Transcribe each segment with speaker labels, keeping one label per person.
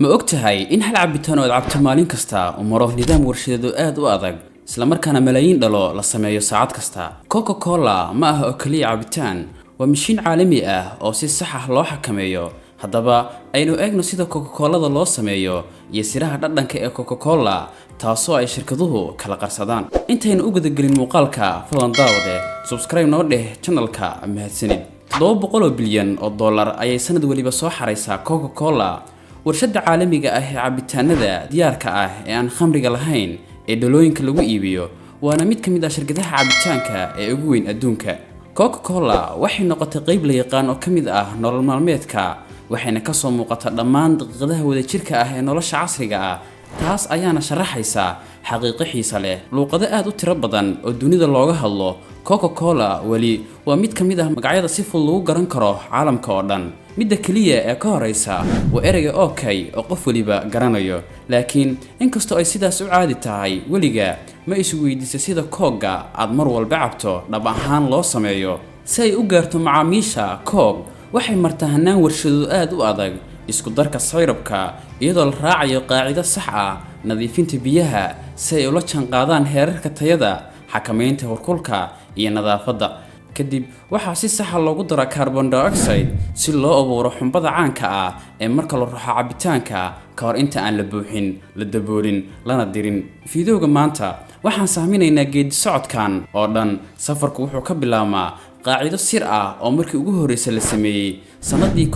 Speaker 1: Ma og tahay in hal cabitaan oo aad cabto maalin kasta uu maro nidaam warshadeed oo aad u adag, islamarkaana malaayiin dhalo la sameeyo saacad kasta? Coca Cola ma aha oo keliya cabitaan, waa mishiin caalami ah oo si sax ah loo xakameeyo. Haddaba aynu eegno sida Coca Colada loo sameeyo iyo siraha dhadhanka ee Coca Cola, taasoo ay shirkaduhu kala qarsadaan. Intaynu u gudagelin muuqaalka, fadlan daawade subscribe noo dheh channelka, mahadsanid. $700 bilyan ayay sanad weliba soo xaraysaa Coca Cola, warshadda caalamiga ah ee cabitaanada diyaarka ah ee aan khamriga lahayn ee dhalooyinka lagu iibiyo, waana mid ka mid ah shirkadaha cabitaanka ee ugu weyn adduunka. Coca Cola waxay noqotay qeyb la yaqaan oo ka mid ah nolol maalmeedka, waxayna kasoo muuqataa dhammaan daqiiqadaha wadajirka ah ee nolosha casriga ah. Taas ayaana sharaxaysa xaqiiqo xiisa leh: luuqado aad u tiro badan oo dunida looga hadlo, Coca Cola weli waa mid ka mid ah magacyada si fudud lagu garan karo caalamka oo dhan. Midda keliya ee ka horeysa waa ereyga "okay" oo qof weliba garanayo. Laakiin inkastoo ay sidaas u caadi tahay, weliga ma isu weydiisay sida Coke-ga aad mar walba cabto dhab ahaan loo sameeyo? Si ay u gaarto macaamiisha, Coke waxay martaa hanaan warshadood aad u adag: isku darka syrupka iyadoo la raacayo qaacido sax ah, nadiifinta biyaha si ay ula jaanqaadaan heerarka tayada, xakameynta heerkulka iyo nadaafadda. Kadib waxaa si saxa loogu daraa carbon dioxide si loo abuuro xumbada caanka ah ee marka la ruxo cabitaanka, ka hor inta aan la buuxin, la daboolin, lana dirin. Fiidiyowga maanta waxaan sahminaynaa geedi socodkan oo dhan. Safarku wuxuu ka bilaabmaa qaacido sir ah oo markii ugu horreysay la sameeyey sannadii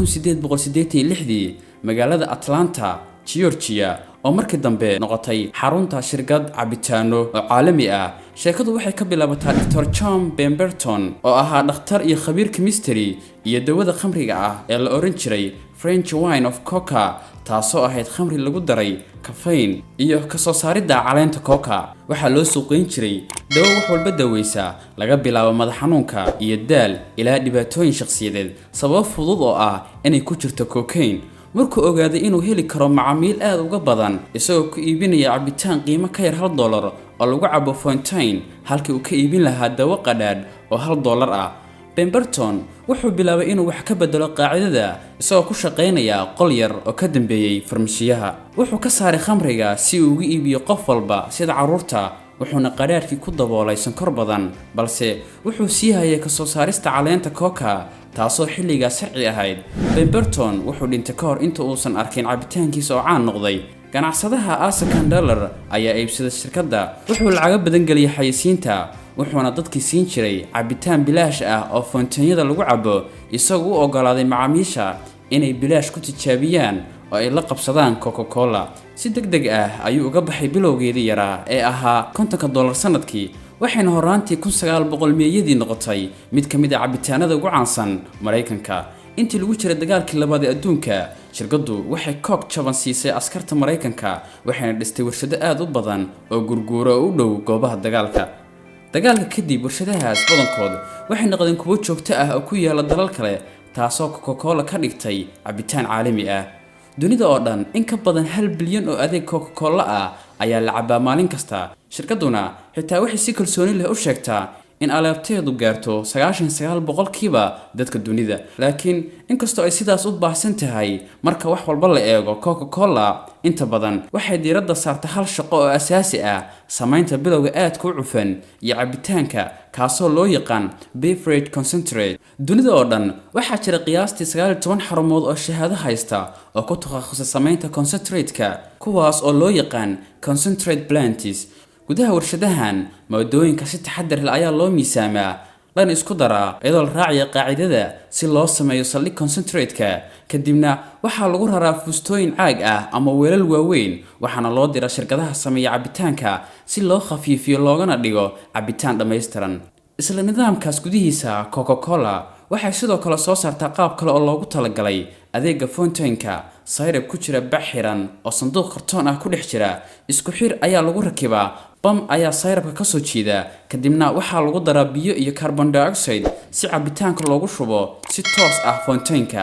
Speaker 1: 1886-dii magaalada Atlanta, Georgia, oo markii dambe noqotay xarunta shirkad cabitaano oo caalami ah. Sheekadu waxay ka bilaabataa Dr John Pemberton oo ahaa dhakhtar iyo khabiir chemistry iyo dawada khamriga ah ee la oran jiray French wine of coca, taasoo ahayd khamri lagu daray caffeine iyo kasoo saaridda caleenta coca. Waxaa loo suuqeyn jiray dawo wax walba daweysa, laga bilaabo madax xanuunka iyo daal ilaa dhibaatooyin shakhsiyadeed, sababo fudud oo ah inay ku jirto cocaine. Markuu ogaaday inuu heli karo macaamiil aad uga badan isagoo ku iibinaya cabitaan qiimo ka yar $1 oo lagu cabo fountain halkii uu ka iibin lahaa dawo qadhaadh oo $1 ah, Pemberton wuxuu bilaabay inuu wax ka bedelo qaacidada isagoo ku shaqaynaya qol yar oo ka dambeeyey farmashiyaha. Wuxuu ka saaray khamriga si uu ugu iibiyo qof walba, sida carruurta, wuxuuna qadhaadhkii ku daboolay sonkor badan, balse wuxuu sii hayay kasoo saarista caleenta coca, taasoo xilligaas sharci ahayd. Pemberton wuxuu dhintay ka hor inta uusan arkin cabitaankiisa oo caan noqday. Ganacsadaha Asa Candler ayaa iibsaday shirkadda. Wuxuu lacago badan geliyay xayeysiinta, wuxuuna dadkii siin jiray cabitaan bilaash ah oo fountain-yada lagu cabo, isagoo u ogolaaday macaamiisha inay bilaash ku tijaabiyaan oo ay la qabsadaan Coca Cola. Si deg deg ah ayuu uga baxay bilowgeedii yaraa ee ahaa $50 sanadkii, waxayna horaantii 1900-meeyadii noqotay mid ka mid ah cabitaanada ugu caansan Maraykanka. Intii lagu jiray dagaalkii labaad ee adduunka, shirkaddu waxay Coke jaban siisay askarta Maraykanka, waxayna dhistay warshado aad u badan oo gurguura oo u dhow goobaha dagaalka. Dagaalka kadib, warshadahaas badankood waxay noqdeen kuwo joogto ah oo ku yaala dalal kale, taasoo Coca Cola ka dhigtay cabitaan caalami ah dunida oo dhan. In ka badan 1 bilyan oo adeeg Coca Cola ah ayaa la cabaa maalin kasta. Shirkadduna xitaa waxay si kalsooni leh u sheegtaa in alaabteedu gaarto 99% dadka dunida. Laakiin inkastoo ay sidaas u baahsan tahay, marka wax walba la eego, Coca Cola inta badan waxay diiradda saarta hal shaqo oo asaasi ah: samaynta bilowga aadka u cufan iyo cabitaanka, kaasoo loo yaqaan beverage concentrate. Dunida oo dhan waxaa jira qiyaastii 19 xarumood oo shahaado haysta oo ku takhasusay samaynta concentrate-ka, kuwaas oo loo yaqaan concentrate plants. Gudaha warshadahan, maadooyinka si taxadar leh ayaa loo miisaamaa, lana isku daraa iyadoo la raacaya qaacidada si loo sameeyo saldhig concentrate-ka. Kadibna waxaa lagu raraa fuustooyin caag ah ama weelal waaweyn, waxaana loo diraa shirkadaha sameeya cabitaanka si loo khafiifiyo loogana dhigo cabitaan dhammaystiran. Isla nidaamkaas gudihiisa, Coca Cola waxay sidoo kale soo saartaa qaab kale oo loogu talagalay adeega fountain-ka: syrup ku jira bac xiran oo sanduuq kartoon ah ku dhex jira. Isku xir ayaa lagu rakibaa, bam ayaa syrupka kasoo jiida, kadibna waxaa lagu daraa biyo iyo carbon dioxide si cabitaanka loogu shubo si toos ah fountain-ka.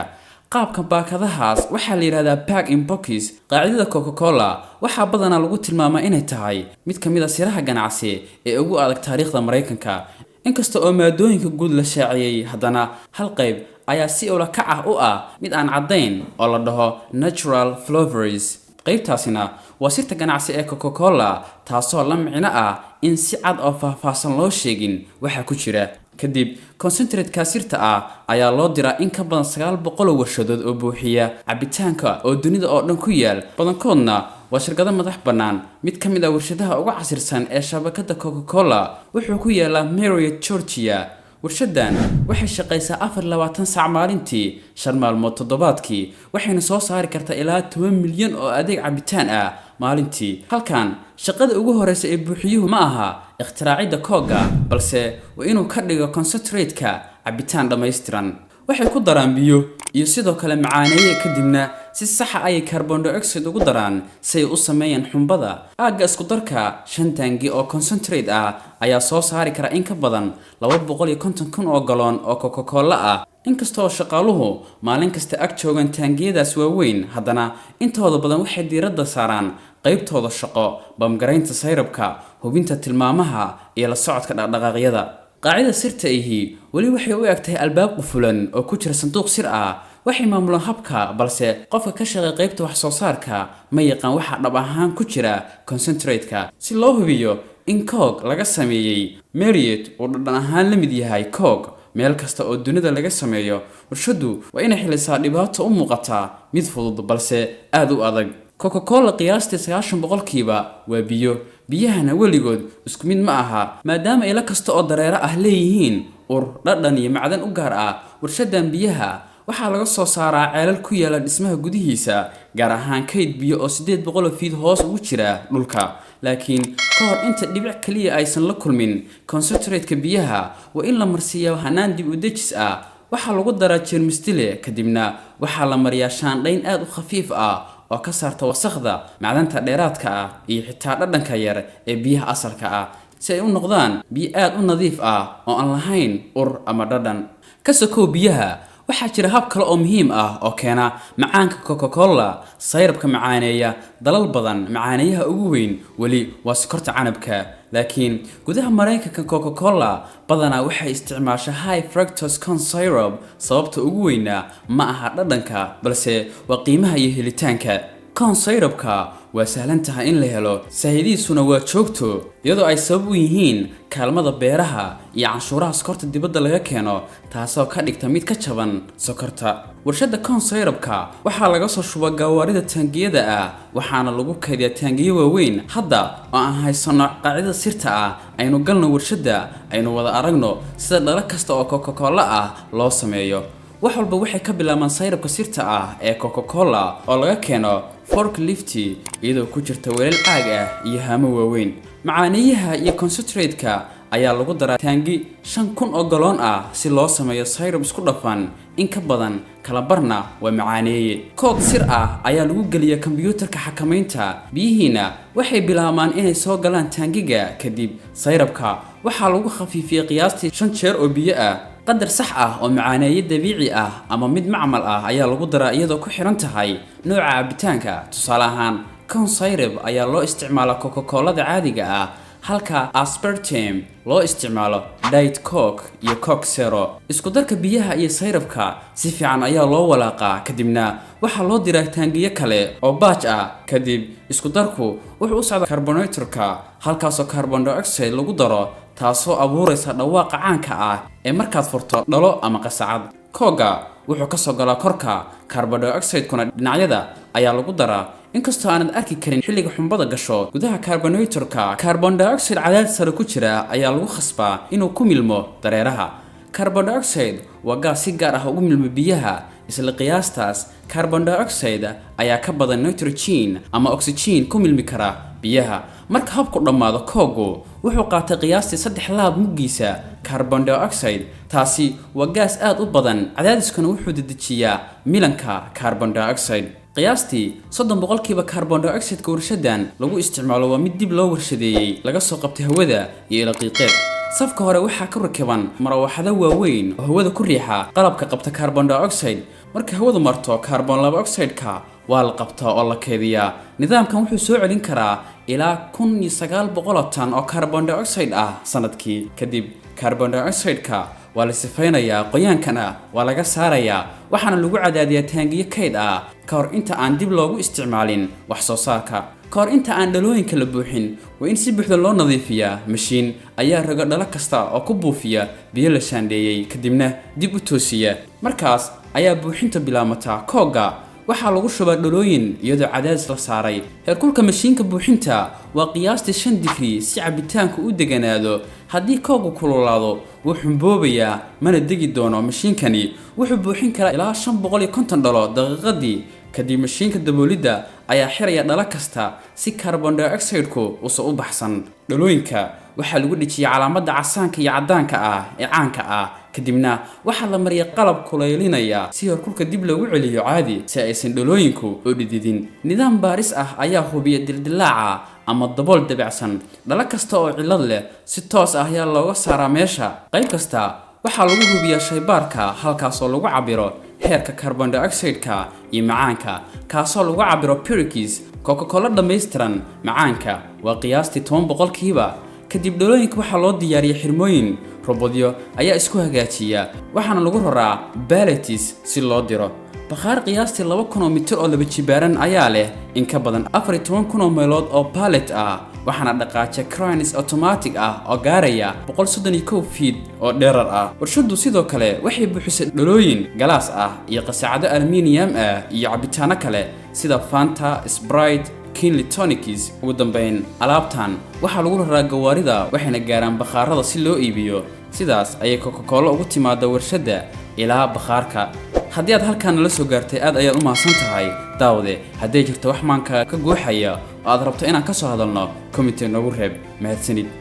Speaker 1: Qaabka baakadahaas waxaa la yidhahdaa bag in box. Qaacidada Coca Cola waxaa badanaa lagu tilmaamaa inay tahay mid ka mid ah siraha ganacsi ee ugu adag taariikhda Maraykanka. Inkasta oo maadooyinka guud la shaaciyey, haddana hal qayb ayaa ayaa si ula kac ah u ah mid aan caddayn oo la dhaho natural flavors. Qaybtaasina waa sirta ganacsi ee Coca-Cola, taasoo la micno ah in si cad oo faahfaahsan loo sheegin waxa ku jira. Kadib concentrate-ka sirta ah ayaa loo diraa in ka badan 900 oo warshadood oo buuxiya cabitaanka oo dunida oo dhan ku yaal, badankoodna waa shirkado madax bannaan. Mid ka mid ah warshadaha ugu casirsan ee shabakadda Coca-Cola wuxuu ku yaalaa Marietta, Georgia. Warshadan waxay shaqaysaa 24 saac maalintii, 5 maalmood toddobaadkii, waxayna soo saari kartaa ilaa 10 milyan oo adeeg cabitaan ah maalintii. Halkan shaqada ugu horeysa ee buuxiyuhu ma aha ikhtiraacida koogga, balse waa inuu ka dhigo concentrate-ka cabitaan dhammaystiran. Waxay ku daraan biyo iyo sidoo kale macaaneeye, kadibna si saxa ayay carbon dioxide ugu daraan si ay u sameeyaan xumbada. Aagga isku darka, 5 taangi oo concentrate ah ayaa soo saari kara in ka badan 250,000 oo galoon oo Coca-Cola ah. Inkasta oo shaqaaluhu maalin kasta ag joogaan taangiyadaas waaweyn, haddana intooda badan waxay diiradda saaraan qaybtooda shaqo: bamgaraynta sayrabka, hubinta tilmaamaha iyo la socodka dhaqdhaqaaqyada. Qaacida sirta ahi weli waxay u eg tahay albaab qufulan oo ku jira sanduuq sir ah. Waxay maamulaan habka, balse qofka ka shaqeey qaybta wax soo saarka ma yaqaan waxa dhab ahaan ku jira concentrate-ka. Si loo hubiyo in Coke laga sameeyey Marietta uu dhadhan ahaan la mid yahay Coke meel kasta oo dunida laga sameeyo, warshaddu waa inay xilisaa dhibaato u muuqata mid fudud balse aada u adag. Coca-Cola qiyaastii 90% waa biyo. Biyahana weligood isku mid ma aha, maadaama ilo kasta oo dareero ah leeyihiin ur, dhadhan iyo macdan u gaar ah. Warshadan biyaha waxaa laga soo saaraa ceelal ku yaala dhismaha gudihiisa, gaar ahaan kayd biyo oo 800 fiid hoos ugu jira dhulka. Laakiin ka hor inta dhibic kaliya aysan la kulmin concentrate-ka biyaha, waa in la marsiiyaa hanaan dib u dejis ah. Waxaa lagu daraa jeermistile, kadibna waxaa la mariyaa shaandhayn aada u khafiif ah oo ka saarta wasakhda, macdanta dheeraadka ah iyo xitaa dhadhanka yar ee biyaha asalka ah, si ay u noqdaan biyo aada u nadiif ah oo aan lahayn ur ama dhadhan. Ka sokow biyaha, waxaa jira hab kale oo muhiim ah oo keena macaanka Coca-Cola: sayrabka macaaneeya. Dalal badan macaaneeyaha ugu weyn weli waa sokorta canabka, laakiin gudaha Maraykanka Coca-Cola badanaa waxay isticmaashaa high fructose corn syrup. Sababta ugu weynaa ma aha dhadhanka, balse waa qiimaha iyo helitaanka. Corn syrupka waa sahlan tahay in la helo, saahidiisuna waa joogto, iyadoo ay sabab u yihiin kaalmada beeraha iyo canshuuraha sokorta dibadda laga keeno, taasoo ka dhigta mid ka jaban sokorta. Warshadda corn syrupka waxaa laga soo shubaa gawaarida taangiyada ah, waxaana lagu kaydiyaa taangiyo waaweyn. Hadda oo aan haysano qaacidada sirta ah, aynu galno warshadda, aynu wada aragno sida dhalo kasta oo Coca-Cola ah loo sameeyo. Wax walba waxay ka bilaabmaan sayrabka sirta ah ee Coca-Cola oo laga keeno forklift, iyadoo ku jirta weelal caag ah iyo haamo waaweyn. Macaaneeyaha iyo concentrate-ka ayaa lagu daraa taangi 5000 oo galoon ah si loo sameeyo syrup isku dhafan, in ka badan kala barna waa macaaneeye. Kood sir ah ayaa lagu geliyaa kombiyuutarka xakamaynta, biyihiina waxay bilaabmaan inay soo galaan taangiga. Kadib sayrabka waxaa lagu khafiifiyey qiyaastii 5 jeer oo biyo ah. Qadar sax ah oo macaaneeye dabiici ah ama mid macmal ah ayaa lagu daraa, iyadoo ku xiran tahay nooca cabitaanka. Tusaale ahaan, corn syrup ayaa loo isticmaalaa Coca-Colada caadiga ah, halka aspartame loo isticmaalo Diet Coke iyo Coke Zero. Isku darka biyaha iyo sayrabka si fiican ayaa loo walaaqaa, kadibna waxaa loo diraa taangiyo kale oo batch ah. Kadib isku darku wuxuu u socdaa carbonatorka, halkaasoo carbon dioxide lagu daro, taasoo abuuraysa dhawaaqa caanka ah ee markaad furto dhalo ama qasacad. Kooga wuxuu kasoo galaa korka, carbon dioxide-kuna dhinacyada ayaa lagu daraa. Inkastoo aanad arki karin xilliga xumbada gasho gudaha carbonatorka, carbon dioxide cadaadis sare ku jira ayaa lagu khasbaa inuu ku milmo dareeraha. Carbon dioxide waa gaas si gaar ah ugu milmo biyaha. Isla qiyaastaas carbon dioxide ayaa ka badan nitrogen ama oxygen ku milmi kara biyaha. Marka habku dhammaado, koogu wuxuu qaatay qiyaastii 3 laab muggiisa carbon dioxide. Taasi waa gaas aad u badan, cadaadiskuna wuxuu dedejiyaa milanka carbon dioxide. Qiyaastii 30% carbon dioxide-ka warshadan lagu isticmaalo waa mid dib loo warshadeeyey, laga soo qabtay hawada iyo ilaqiiqeed. Safka hore waxaa ku rakiban marawaxado waaweyn oo hawada ku riixa qalabka qabta carbon dioxide. Marka hawadu marto carbon laba oxide-ka, waa la qabtaa oo la keydiyaa. Nidaamkan wuxuu soo celin karaa ilaa 1900 tan oo carbon dioxide ah sanadkii. Kadib carbon dioxide-ka Waa la sifaynayaa, qoyaankana waa laga saarayaa, waxaana lagu cadaadiyaa taangiyo kayd ah ka hor inta aan dib loogu isticmaalin wax soo saarka. Ka hor inta aan dhalooyinka la buuxin, waa in si buuxda loo nadiifiyaa. Mashiin ayaa roga dhalo kasta oo ku buufiya biyo la shaandheeyey, kadibna dib u toosiya. Markaas ayaa buuxinta bilaamataa. Koogga waxaa lagu shubaa dhalooyin iyadoo cadaadis la saaray. Heerkulka mashiinka buuxinta waa qiyaastii 5 digrii si cabitaanku u deganaado. Haddii kooggu kululaado, wuu xumboobayaa mana degi doono. Mashiinkani wuxuu buuxin karaa ilaa 550 dhalo daqiiqadii. Kadib mashiinka daboolidda ayaa xiraya dhalo kasta si carbon dioxide-ku uusan u baxsan. Dhalooyinka waxaa lagu dhejiyay calaamadda casaanka iyo caddaanka ah ee caanka ah, kadibna waxaa la mariyay qalab kulaylinaya si heerkulka dib loogu celiyo caadi, si aysan dhalooyinku u dhididin. Nidaam baaris ah ayaa hubiya dildilaaca ama dabool dabacsan. Dhalo kasta oo cillad leh si toos ah ayaa looga saaraa meesha. Qayb kasta waxaa lagu hubiyaa shaybaarka, halkaasoo lagu cabiro heerka carbon dioxide-ka iyo macaanka, kaasoo lagu cabiro Brix. Coca-Cola dhammaystiran macaanka waa qiyaastii 10%. Kadib dhalooyinka waxaa loo diyaariyay xirmooyin. Robodyo ayaa isku hagaajiya, waxaana lagu raraa pallets si loo diro bakhaar qiyaastii 2000 oo mitir oo laba jibaaran ayaa leh in ka badan 14,000 oo meelood oo pallet ah, waxaana dhaqaaja cranes automatic ah oo gaaraya 131 feet oo dheerar ah. Warshadu sidoo kale waxay buuxisay dhalooyin galaas ah iyo qasacado aluminium ah iyo cabitaano kale sida Fanta, Sprite, Kinley Tonics. Ugu dambeyn, alaabtan waxaa lagu raraa gawaarida, waxayna gaaraan bakhaarada si loo iibiyo. Sidaas ayay Coca-Cola ugu timaada warshadda ilaa bakhaarka. Haddii aad halkaan nala soo gaartay, aad ayaad u mahadsan tahay, daawade. Hadday jirto wax maanka ka guuxaya oo aad rabto inaan ka soo hadalno, comment noogu reeb. Mahadsanid.